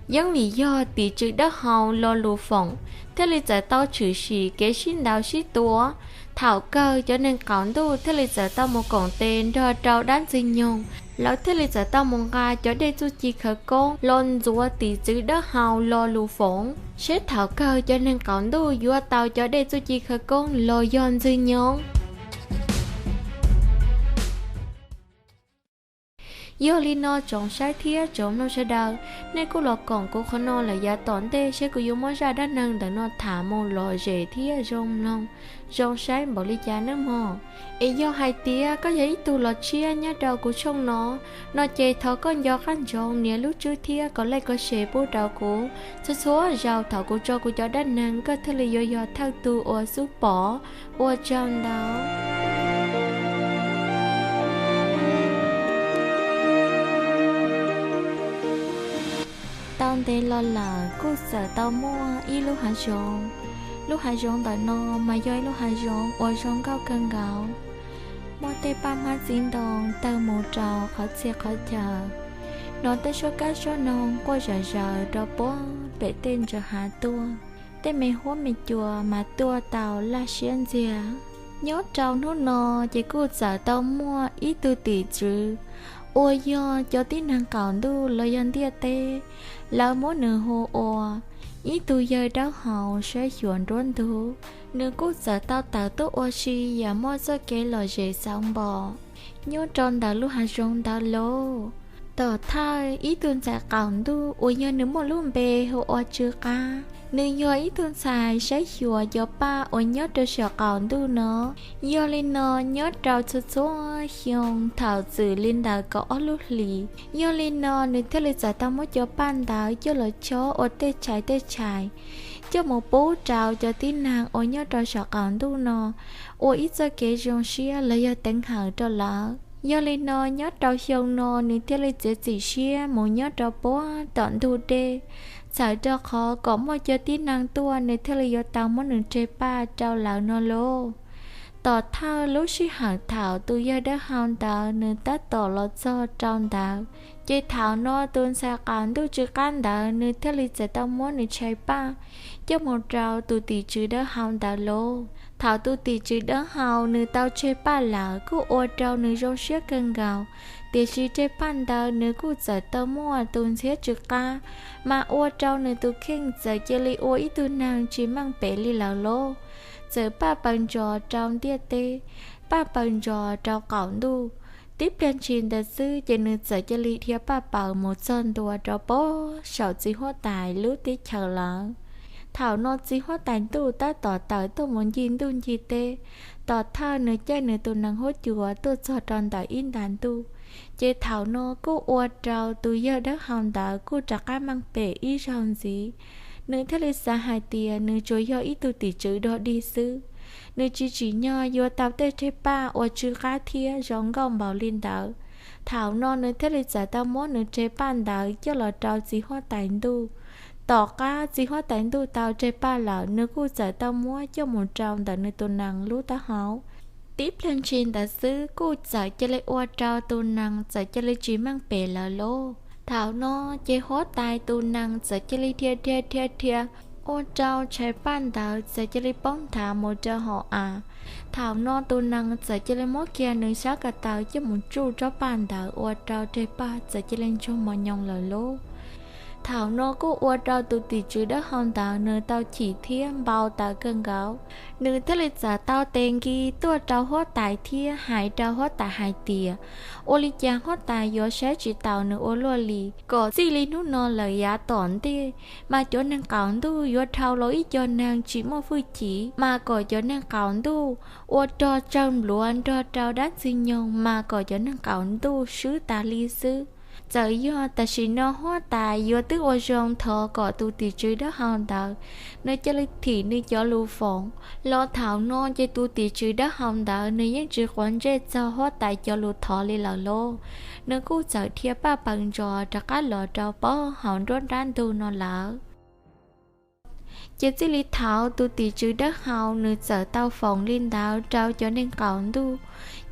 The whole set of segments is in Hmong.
Yeej vim yog tim tswv dawb hau lo lus foom thiaj li txawm tau tshwm sim kev sib ntaus sib tua. Thaum kawg cov neeg qaum ntuj thiaj li txawm tau mus koom tes nrog rau dab ntxwg nyoog, lawv thiaj li txawm tau mus nqa cov dej txuj ci khawv koob los ntxuav tim tswv dawb hau lo lus foom, seb thaum kawg cov neeg qaum ntuj yuav tau cov dej txuj ci khawv koob los yog ntxwg nyoog. Yog li no tsoom saib thiab tsoom mloog sawv daws, nej kuj los koom kuv qhov no lawm yav tom ntej seb kuv yuav muab zaj dab neeg ntawm no tham mus lom zem thiab zoo mloog, zoo saib npaum li cas nawb mog. Es yog hais tias koj yog ib tug los tshiab nyob rau kuv tshooj no, no ces thov koj nco qab ntsoov nias lub tswb thiab kom like kom share pub rau kuv. Txhua txhua zaus thaum kuv tso kuv cov dab neeg koj thiaj li yuav yog thawj tug uas xub pom. Ua tsaug ntau. Tau ntev los lawm kuj txawm tau muaj ib lub hav zoov. Lub hav zoov ntawm no mas yog ib lub hav zoov uas zoo nkauj kawg nkaus, muaj tej paj hmab txiv ntoo tawg mus rau qhov txhia qhov chaw, hnov tej suab kab suab noog quaj zom zaws rau puag pem tej ntsa hav tuaj. Tej me huab me cua mas tuaj tau laj siab ntxiag. Nyob rau hnub no ces kuj txawm tau muaj ib tug tim tswv uas yog cov tib neeg qaum ntuj los yog ntiaj teb, lawv muab nws hu ua ib tug yawg dawb hau saib xyuas nruab ntug. Nws kuj txawm tau tawm tuaj ua si yam muaj txoj kev lom zem xauv npo nyob rau ntawm lub hav zoov ntawd lauj. Tom thawj ib tug ntxhais qaum ntuj uas yog nws muaj lub npe hu ua Tsw Qab, nws yog ib tug ntxhais saib xyuas cov paj uas nyob rau saum qaum ntuj no. Yog li no nyob rau txhua txhua xyoo thaum txwm li ntawm kaum ob lub hlis, yog li no nws thiaj li txawm tau muab cov paj ntawd coj los chob ua tej tshais tej tshais, coj mus pub rau cov tib neeg uas nyob rau saum qaum ntuj no ua ib txoj kev zoo siab los yog teev hawm rau lawv. Yog li no nyob rau xyoo no nws thiaj li txiav txim siab mus nyob rau puag tom ntug dej, txhawm rau qhov kom muaj cov tib neeg tuaj nws thiaj li yuav tau muab nws tseg paj rau lawv no lauj. Tom thawj lub sij hawm thaum tus yawg dawb hau ntawd nws tab tom los txog rau ntawd, ces thaum no tus ntxhais qaum ntuj Tsw Qab ntawd nws thiaj li txawm tau muab nws tseg paj coj mus rau tus tim tswv dawb hau ntawd lauj. Thaum tus tim tswv dawb hau nws tau tseg paj lawm kuj ua rau nws zoo siab kawg nkaus, tiam sis tseg paj ntawd nws kuj txawm tau muaj tus ntxhiab Tsw Qab, mas ua rau nws tus kheej txawm cia li ua ib tug neeg tsis meej pem li lawm lauj. Txawm paj paws ntsos rau ntiaj teb, paj paws ntsos rau qaum ntuj. Tib pliag ntshis ntawd xwb ces nws txawm cia li dhia paj paws mus txog ntua rau puag saum txiv huab tais lub teb chaws lawm. Thaum no txiv huab tais ntuj tab tom tawm tuaj mus ncig ntuj ncig teb, tom thawj nws caij nws tus nees huab cua tuaj txog rau ntawm ib nta ntuj, ces thaum no kuj ua rau tus yawg dawb hau ntawd kuj rov qab meej pem ib zaug ntxiv. Nws thiaj li xav hais tias nws tsuas yog ib tug tim tswv dog dig xwb, nws tsis tsim nyog yuav tau tej tseg paj uas tsw qab thiab zoo nkauj npaum li ntawd. Thaum no nws thiaj li txawm tau muab nws tseg paj ntawd coj los rau txiv huab tais ntuj. Tom qab txiv huab tais ntuj tau tseg paj lawm nws kuj txawm tau muab coj mus rau ntawm nws tus nees lub taub hau. Tib pliag ntshis ntawd xwb kuj txawm cia li ua rau tus nees txawm cia li tsis meej pem lawm lauj. Thaum no ces huab tais tus nees txawm cia li dhia dhia dhia dhia, ua rau tseg paj ntawd txawm cia li poob nthav mus rau hauv av. Thaum no tus nees txawm cia li muab kiag nws sab ko taw coj mus tsuj tsob paj ntawd ua rau tseg paj txawm cia li ntsoog mos nyoos lawm lauj. Thaum no kuj ua rau tus tim tswv dawb hau ntawd nws tau chim thiab npau taws kawg nkaus. Nws thiaj li txawm tau tes nkis tuaj rau huab tais thiab hais rau huab tais hais tias, ua li cas huab tais yuav saib tsis taus nws ua luaj li, kom txij li hnub no lawm yav tom ntej, mas cov neeg qaum ntuj yuav dhau los ib co neeg tsis muaj hwj chim, mas kom cov neeg qaum ntuj ua rog tsawg npluav nrog rau dab ntxwg nyoog, mas kom cov neeg qaum ntuj swb tas li xwb. Txawm yog tam sim no huab tais yuav twb ua zoo thov kom tus tim tswv dawb hau ntawd nws cia li thim nws cov lus foom los thaum no ces tus tim tswv dawb hau ntawd nws yeej tsis quav ntsej txog huab tais cov lus thov li lawm lauj. Nws kuj txawm dhia paj paws ntsos rov qab los rau puag hauv nruab nrab ntug no lawm. Ces txij li thaum tus tim tswv dawb hau nws txawm tau foom li ntawd rau cov neeg qaum ntuj,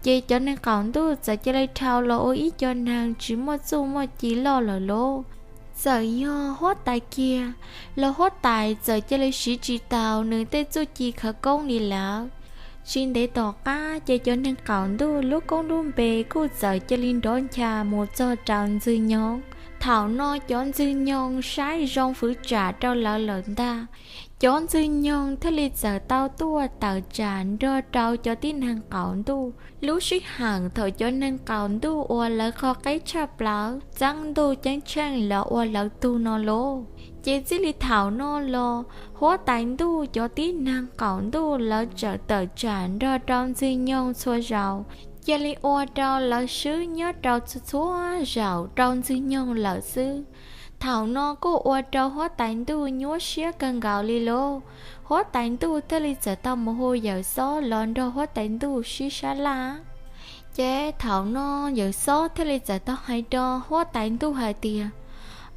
ces cov neeg qaum ntuj txawm cia li dhau los ua ib co neeg tsis muaj txuj muaj ci loj lawm lauj. Txawm yog huab tais kiag los huab tais txawm cia li siv tsis taus nws tej txuj ci khawv koob li lawm. Tsis ntev tom qab ces cov neeg qaum ntuj lub koob lub npe kuj txawm cia li nrov ncha mus txog rau ntxwg nyoog. Thaum no cov ntxwg nyoog saib zoo fwv tsam rau lawv lawm ntag, cov ntxwg nyoog thiaj li txawm tau tuaj tawm tsam nrog rau cov tib neeg qaum ntuj. Lub sij hawm thaum cov neeg qaum ntuj uas lawv qhov qeb tshaj plaws txeeb ntuj ceeb tsheej los ua lawv tug no lauj, ces txij li thaum no los huab tais ntuj cov tib neeg qaum ntuj lawv txawm tawm tsam nrog rau ntxwg nyoog txhua zaus, cia li ua rau lawv swb nyob rau txhua txhua zaus rau ntxwg nyoog lawm xwb. Thaum no kuj ua rau huab tais ntuj nyuaj siab kawg nkaus li lauj. Huab tais ntuj thiaj li txawm tau mus hu yawm xob los nrog huab tais ntuj sib sab laj. Ces thaum no yawm xob thiaj li txawm tau hais rau huab tais ntuj hais tias,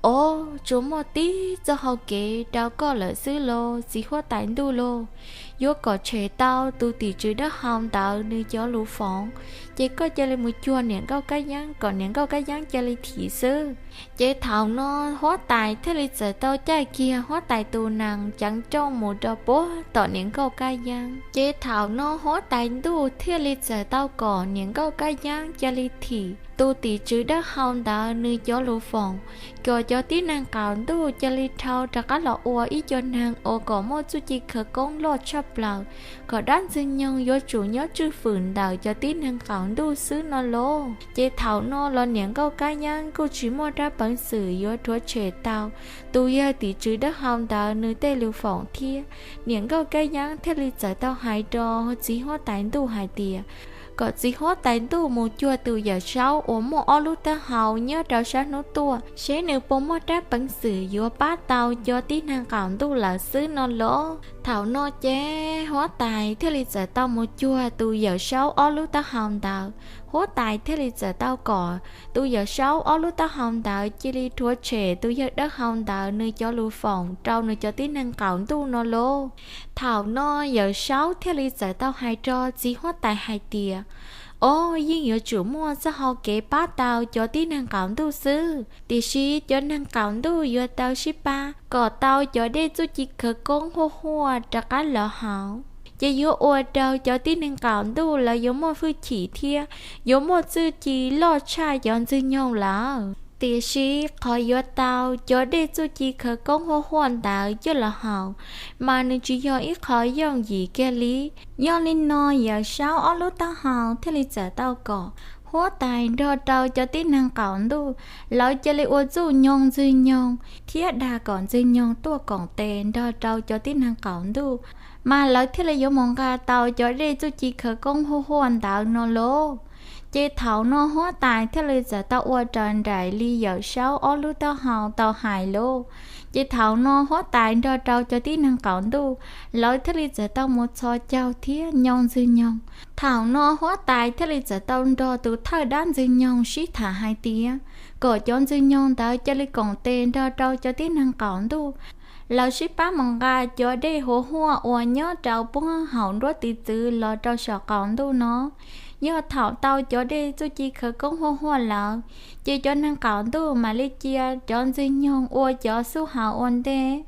Os, tsuas muaj tib txoj hau kev rau koj lawm xwb los txiv huab tais ntuj lauj. Yuav kom tshem tau tus tim tswv dawb hau ntawd nws cov lus foom, ces koj cia li mus cuag niam nkauj kab yeeb kom niam nkauj kab yeeb cia li thim xwb. Ces thaum no huab tais thiaj li txawm tau caij kiag huab tais tus nees ceev rooj mus rau puag tom niam nkauj kab yeeb. Ces thaum no huab tais ntuj thiaj li txawm tau kom niam nkauj kab yeeb cia li thim tus tim tswv dawb hau ntawd nws cov lus foom, kom cov tib neeg qaum ntuj cia li dhau rov qab los ua ib co neeg uas kom muaj txuj ci khawv koob loj tshaj plaws, kom dab ntxwg nyoog yuav tsum nyob tswj fwm ntawm cov tib neeg qaum ntuj xwb no lauj. Ces thaum no los niam nkauj kab yeeb kuj tsis muaj rab peev xwm yuav rhuav tshem tau tus yawg tim tswv dawb hau ntawd nws tej lus foom thiab. Niam nkauj kab yeeb thiaj li txawm tau hais rau txiv huab tais ntuj hais tias, kom txiv huab tais ntuj mus cuag tus yawm saub uas muaj ob lub taub hau nyob rau sab hnub tuaj, seb nws puas muaj rab peev xwm yuav pab tau cov tib neeg qaum ntuj lawm xwb no lauj. Thaum no ces huab tais thiaj li txawm tau mus cuag tus yawm saub ob lub taub hau ntawd. Huab tais thiaj li txawm tau kom tus yawm saub ob lub taub hau ntawd cia li rhuav tshem tus yawg dawb hau ntawd nws cov lus foom rau nws cov tib neeg qaum ntuj no lauj. Thaum no yawm saub thiaj li txawm tau hais rau txiv huab tais hais tias, Os, yeej yuav tsum muaj txoj hau kev pab tau cov tib neeg qaum ntuj xwb, tiam sis cov neeg qaum ntuj yuav tau sib pab kom tau cov dej txuj ci khawv koob huaj huaj rov qab los haus, ces yuav ua rau cov tib neeg qaum ntuj lawv yuav muaj hwj chim thiab yuav muaj txuj ci loj tshaj cov ntxwg nyoog lawm. Tiam sis qhov yuav tau cov dej txuj ci khawv koob huaj huaj ntawd coj los haus, mas nws tsis yog ib qho yooj yim kiag li. Yog li no yawm saub ob lub taub hau thiaj li txawm tau kom huab tais nrog rau cov tib neeg qaum ntuj, lawv cia li ua txuj nyoog ntxwg nyoog thiab dag kom ntxwg nyoog tuaj koom tes nrog rau cov tib neeg qaum ntuj, mas lawv thiaj li yuav mus nqa tau cov dej txuj ci khawv koob huaj huaj ntawd no lauj. Ces thaum no huab tais thiaj li txawm tau ua raws nraim li yawm saub ob lub taub hau tau hais lauj. Ces thaum no huab tais nrog rau cov tib neeg qaum ntuj, lawv thiaj li txawm tau mus txhos caug thiab nyoog ntxwg nyoog. Thaum no huab tais thiaj li txawm tau nrog tus thawj dab ntxwg nyoog sib tham hais tias, kom cov ntxwg nyoog ntawd cia li koom tes nrog rau cov tib neeg qaum ntuj, lawv sib pab mus nqa cov dej huaj huaj uas nyob rau puag hauv nruab tiv txwv los rau saum qaum ntuj no. Yog thaum tau cov dej txuj ci khawv koob huaj huaj lawm, ces cov neeg qaum ntuj mam li cia cov ntxwg nyoog ua cov xub hauv ua ntej.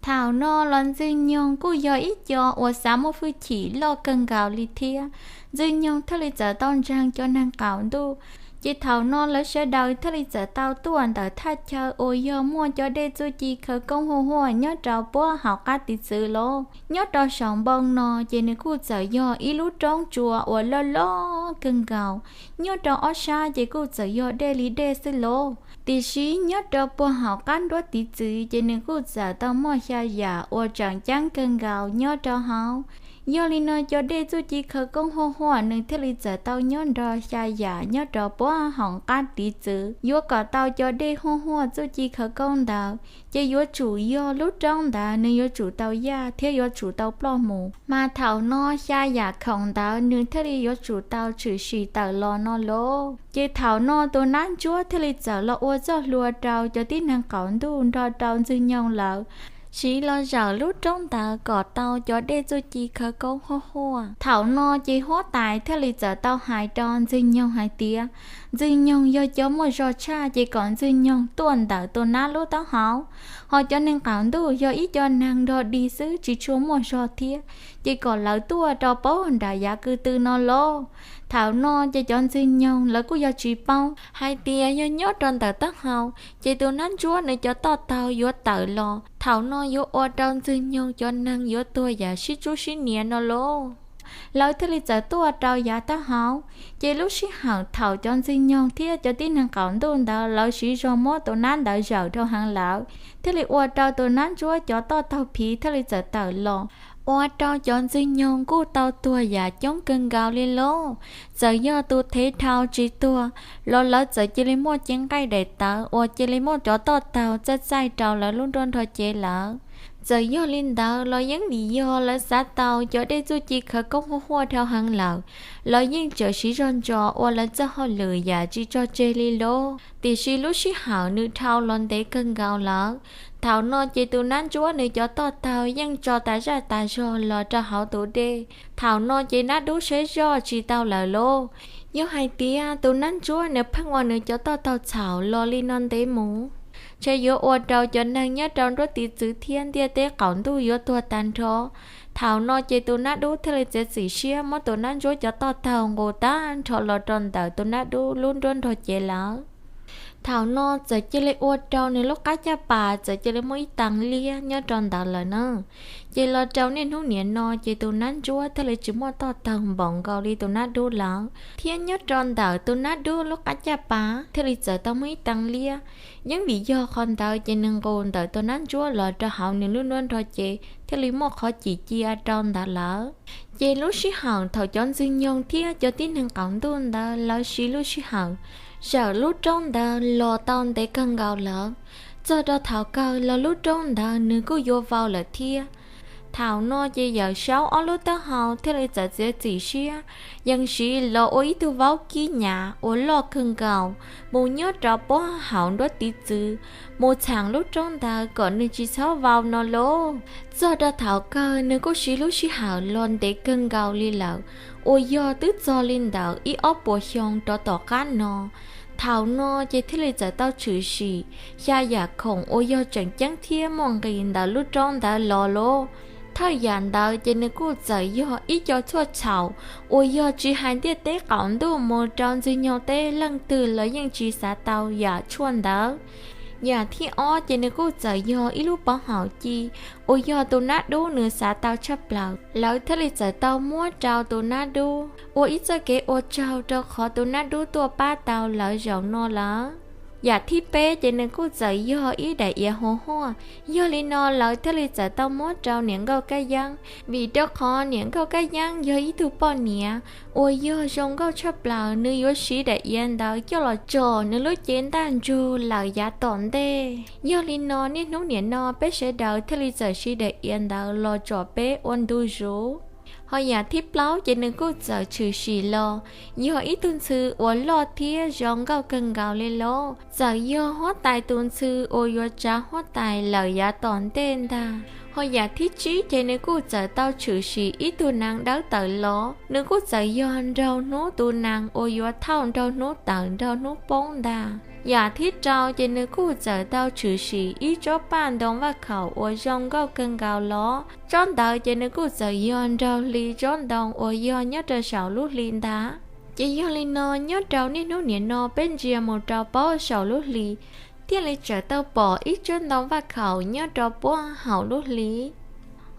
Thaum no los ntxwg nyoog kuj yog ib co uas xav muaj hwj chim loj kawg nkaus li thiab. Ntxwg nyoog thiaj li txawm tau ntseeg cov neeg qaum ntuj. Ces thaum no lawv sawv daws thiaj li txawm tau tuaj ntawm thaj chaw uas yog muaj cov dej txuj ci khawv koob huaj huaj nyob rau puag hauv qab tiv txwv lauj. Nyob rau saum npoo no ces nws kuj txawm yog ib lub roob tsua uas loj loj kawg nkaus. Nyob rau ob sab ces kuj txawm yog dej li dej xwb lauj. Tiam sis nyob rau puag hauv qab nruab tiv txwv ces nws kuj txawm tau muaj xya yam uas tseem ceeb kawg nkaus nyob rau hauv. Yog li no cov dej txuj ci khawv koob huaj huaj nws thiaj li txawm tau nyob nrog xya yam nyob rau puag hauv qab tiv txwv. Yuav kom tau cov dej huaj huaj txuj ci khawv koob ntawd, ces yuav tsum yog lub roob ntawd nws yuav tsum tau yaj thiab yuav tsum tau ploj mus. Mas thaum no xya yam khoom ntawd nws thiaj li yuav tsum tau tshwm sim tawm los no lauj. Ces thaum no tus nab ntsuab thiaj li txawm los ua txoj hlua rau cov tib neeg qaum ntuj nrog rau ntxwg nyoog lawv siv los zawm lub roob ntawd kom tau cov dej txuj ci khawv koob huaj huaj. Thaum no ces huab tais thiaj li txawm tau hais rau ntxwg nyoog hais tias, Ntxwg nyoog yog cov muaj zog tshaj ces kom ntxwg nyoog tuaj ntawm tus nab lub taub hau, hos cov neeg qaum ntuj yog ib co neeg nrog dig xwb tsis tshua muaj zog thiab, ces kom lawv tuaj rau pab nram yav ko tw no lauj. Thaum no ces cov ntxwg nyoog lawv kuj yog tsis paub hais tias yog nyob rau ntawm taub hau ces tus nab ntsuab nws cov toj taug yuav tawm los, thaum no yuav ua rau ntxwg nyoog cov neeg yuav tuag yam sib tsub sib nias no lauj. Lawv thiaj li txawm tuaj rau yav taub hau. Ces lub sij hawm thaum cov ntxwg nyoog thiab cov tib neeg qaum ntuj ntawd lawv siv zog muab tus nab ntawd zawm rau heev lawm, thiaj li ua rau tus nab ntsuab cov toj taug phiv thiaj li txawm tawm los, ua rau cov ntxwg nyoog kuj tau tuag yam coob kawg nkaus li lauj. Txawm yog tus thev dhau tsis tuag los lawv txawm cia li muaj cev nqaij daim tawv uas cia li muaj cov toj taug txaij txaij rau lawv lub nruab nrog cev lawm. Txawm yog li ntawd los yeej vim yog lawv xav tau cov dej txuj ci khawv koob huaj huaj dhau heev lawm, lawv yeej tseem siv zog ntso ua lawv txoj hauj lwm yam tsis tso tseg li lauj. Tiam sis lub sij hawm nws dhau los ntev kawg nkaus lawm, thaum no ces tus nab ntsuab nws cov toj taug yeej tso tas zaj tas zog los rau hauv tus dej. Thaum no ces nab dub saib zoj tsis tau lawm lauj. Yog hais tias tus nab ntsuab nws pheej ua nws cov toj taug txhaum los li no ntev mus, ntshe yuav ua rau cov neeg nyob rau nruab tiv txwv thiab ntiaj teb qaum ntuj yuav tuag tag nrho. Thaum no ces tus nab dub thiaj li txiav txim siab muab tus nab ntsuab cov toj taug nqus tag nrho los rau ntawm tus nab dub lub nruab nrog cev lawm. Thaum no txawm cia li ua rau nws lub qab caj pas txawm cia li muaj ib tag liab nyob rau ntawd lawm na. Ces los rau niaj hnub niam no ces tus nab ntsuab thiaj li tsis muaj toj taug npaum nkaus li tus nab dub lawm, thiab nyob rau ntawm tus nab dub lub qab caj pas thiaj li txawm tau muaj ib tag liab. Yeej vim yog qhov ntawd ces nws nqus ntawm tus nab ntsuab los rau hauv nws lub nruab nrog cev thiaj li muaj qhov cim cia rau ntawd lawm. Ces lub sij hawm thaum cov ntxwg nyoog thiab cov tib neeg qaum ntuj ntawd lawv siv lub sij hawm zawm lub roob ntawd los tau ntev kawg nkaus lawm, txog rau thaum kawg los lub roob ntawd nws kuj yuav vau lawm thiab. Thaum no ces Yawm Saub ob lub taub hau thiaj li txawm txiav txim siab yees siv los ua ib tug vaub kib nyav uas loj kawg nkaus mus nyob rau puag hauv nruab tiv txwv, mus txheem lub roob ntawd kom nws tsis txhob vau no lauj. Txog rau thaum kawg nws kuj siv lub sij hawm los ntev kawg nkaus li lawm, uas yog twb txog li ntawm ib ob puas xyoo rov tom qab no. Thaum no ces thiaj li txawm tau tshwm sim xya yam khoom uas yog tseem ceeb thiab muaj nqis ntawm lub roob ntawd los lauj. Thawj yam ntawd ces nws kuj txawm yog ib co tshuaj txhaum uas yog tsis hais ntiaj teb qaum ntuj mus rau ntxwg nyoog teb leej twg los yeej tsis xav tau yam tshuaj ntawd. Yam thib ob ces nws kuj txawm yog ib lub pov haum ci uas yog tus nab dub nws xav tau tshaj plaws. Lawv thiaj li txawm tau muab rau tus nab dub ua ib txoj kev ua tsaug rau qhov tus nab dub tuaj pab tau lawv zaum no lawm. Yam thib peb ces nws kuj txawm yog ib daim iav huv huaj. Yog li no lawv thiaj li txawm tau muab rau niam nkauj Kab Yeeb, vim rau qhov niam nkauj Kab Yeeb yog ib tug poj niam uas yog zoo nkauj tshaj plaws, nws yuav siv daim iav ntawd coj los tsom nws lub cev ntaj ntsug lawm yav tom ntej. Yog li no niaj hnub niam no peb sawv daws thiaj li txawm siv daim iav ntawd los tsom peb ua ntu zus. Ho yam thib plaub ces nws kuj txawm tshwm sim los yog ib tug ntxhw uas loj thiab zoo nkauj kawg nkaus li lauj. Txawm yog huab tais tus ntxhw uas yuav tsav huab tais lawm yav tom ntej ntag. Ho yam thib tsib ces nws kuj txawm tau tshwm sim ib tug nees dawb tawm los, nws kuj txawm yog nraug hnub tus nees uas yuav thauj nraug hnub tawm nraug hnub poob ntag. Yam thib rau ces nws kuj txawm tau tshwm sim ib tsob paj ntoo vaj khaum uas zoo nkauj kawg nkaus los, tsob ntawd ces nws kuj txawm yog nraug hli tsob ntoo uas yog nyob rau saum lub hli ntag. Ces yog li no nyob rau niaj hnub niam no peb ntsia mus rau puag saum lub hli, thiaj li txawm tau pom ib tsob ntoo vaj khaum nyob rau puag hauv lub hli.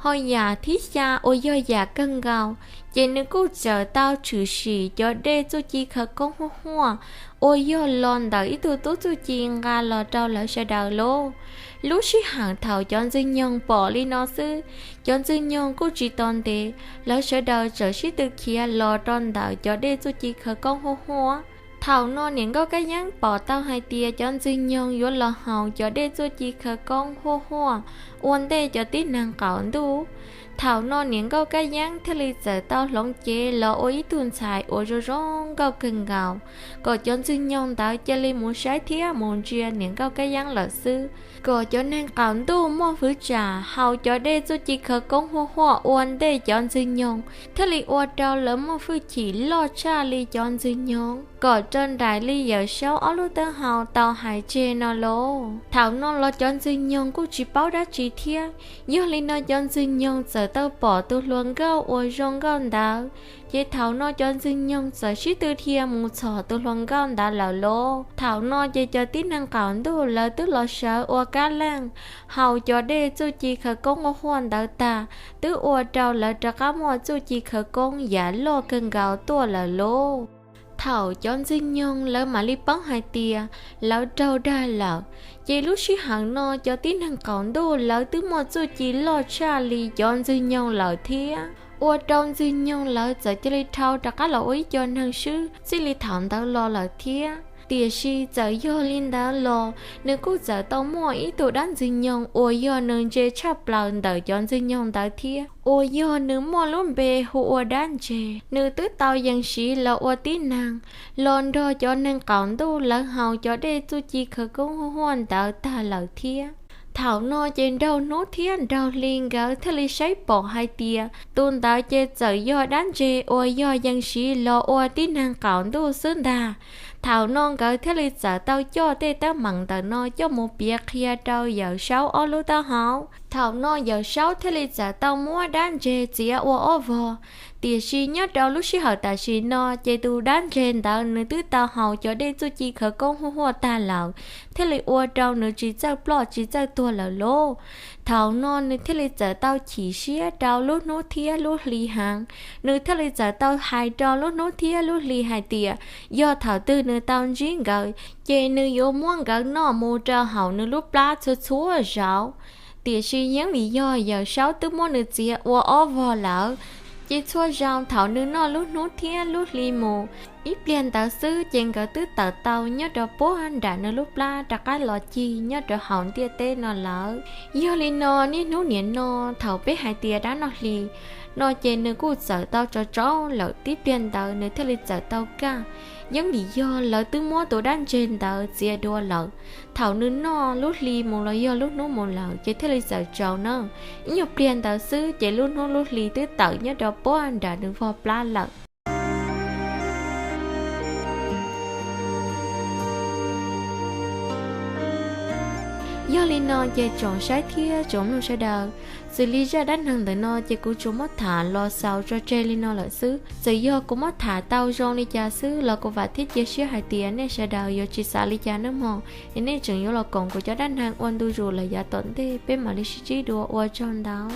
Ho yam thib xya uas yog yam kawg nkaus, ces nws kuj txawm tau tshwm sim cov dej txuj ci khawv koob huaj huaj uas yog los ntawm ib tug tub txuj ci nqa los rau lawv sawv daws lauj. Lub sij hawm thaum cov ntxwg nyoog pom li no xwb, cov ntxwg nyoog kuj tsis tos ntev, lawv sawv daws txawm sib tw khiav los rau ntawm cov dej txuj ci khawv koob huaj huaj. Thaum no niam nkauj Kab Yeeb pom tau hais tias cov ntxwg nyoog yuav los haus cov dej txuj ci khawv koob huaj huaj ua ntej cov tib neeg qaum ntuj. Thaum no niam nkauj Kab Yeeb thiaj li txawm tau hloov cev los ua ib tug ntxhais uas zoo zoo nkauj kawg nkaus, kom cov ntxwg nyoog ntawd cia li mus saib thiab mus ntsia niam nkauj Kab Yeeb lawm xwb, kom cov neeg qaum ntuj muaj hwv tsam haus cov dej txuj ci khawv koob huaj huaj ua ntej cov ntxwg nyoog, thiaj li ua rau lawv muaj hwj chim loj tshaj li cov ntxwg nyoog. kom raws nraim li Yawm Saub ob lub taub hau tau hais tseg no lauj. Thaum no los cov ntxwg nyoog kuj tsis paub dab tsi thiab, yog li no cov ntxwg nyoog txawm tau pom tus hluas nkauj uas zoo nkauj ntawd. Ces thaum no cov ntxwg nyoog txawm sib tw dhia mus txhom tus hluas nkauj ntawd lawm lauj. Thaum no ces cov tib neeg qaum ntuj lawv twb los sawv ua kab leej haus cov dej txuj ci khawv koob huaj huaj ntawd tag, twb ua rau lawv rov qab muaj txuj ci khawv koob yam loj kawg nkaus tuaj lawm lauj. Thaum cov ntxwg nyoog lawv mam li paub hais tias lawv raug dag lawm, ces lub sij hawm no cov tib neeg qaum ntuj lawv twb muaj txuj ci loj tshaj li cov ntxwg nyoog lawm thiab, ua rau ntxwg nyoog lawv txawm cia li dhau rov qab los ua ib co neeg swb txij li thaum ntawd los lawm thiab. Tiam sis txawm yog li ntawd los nws kuj txawm tau muaj ib tug dab ntxwg nyoog uas yog nws ntse tshaj plaws ntawm cov ntxwg nyoog ntawd thiab, uas yog nws muaj lub npe hu ua Dab Ntse. Nws twb tau yees siv los ua tib neeg, los nrog cov neeg qaum ntuj lawv haus cov dej txuj ci khawv koob huaj huaj ntawd tag lawm thiab. Thaum no ces nraug hnub thiab nraug hli nkawd thiaj li saib pom hais tias tus ntawd ces txawm yog Dab Ntse uas yog yees siv los ua tib neeg qaum ntuj xwb ntag. Thaum no nkawd thiaj li txawm tau coj tej teeb meem ntawm no coj mus piav qhia rau Yawm Saub ob lub taub hau. Thaum no Yawm Saub thiaj li txawm tau muab Dab Ntse txiav ua ob vog. Tiam sis nyob rau lub sij hawm tam sim no ces tus Dab Ntse ntawd nws twb tau haus cov dej txuj ci khawv koob huaj huaj tag lawm, thiaj li ua rau nws tsis txawj ploj tsis txawj tuag lawm lauj. Thaum no nws thiaj li txawm tau chim siab rau lub hnub thiab lub hli heev. Nws thiaj li txawm tau hais rau lub hnub thiab lub hli hais tias yog thaum twg nws tau ntsib nkawd, ces nws yuav muab nkawd noj mus rau hauv nws lub plab txhua txhua zaus. Tiam sis yeej vim yog Yawm Saub twb muab nws txiav ua ob vog lawm, ces txhua zaus thaum nws noj lub hnub thiab lub hli mus, ib pliag ntawd xwb ces nkawd twb tawm tau nyob rau puag nram nws lub plab rov qab los cig nyob rau hauv ntiaj teb no lawm. Yog li no niaj hnub nim no thaum peb hais tias dab noj hli no ces nws kuj txawm tau tsau tsau lawm, tib pliag ntawd nws thiaj li txawm tau kaj. Yeej vim yog lawv twb muab tus Dab Ntse ntawd txiav dua lawm. Thaum nws noj lub hli mus los yog lub hnub mus lawm ces thiaj li txawm tsau na. Ib nyuag pliag ntawd xwb ces lub hnub lub hli twb tawm nyob rau puag nram nws vog plab lawm. Yog li no ces tsoom saib thiab tsoom mloog sawv daws, xws li zaj dab neeg ntawm no ces kuv tsuas muab tham los xaus tso tseg li no lawm xwb. Txawm yog kuv muab tham tau zoo li cas xwb los kuv vam thiab cia siab hais tias nej sawv daws yuav tsis xav li cas nawb mog, es nej tseem yuav los koom kuv cov dab neeg ua ntu zus lawm yav tom ntej peb mam li sib ntsib dua, ua tsaug ntau.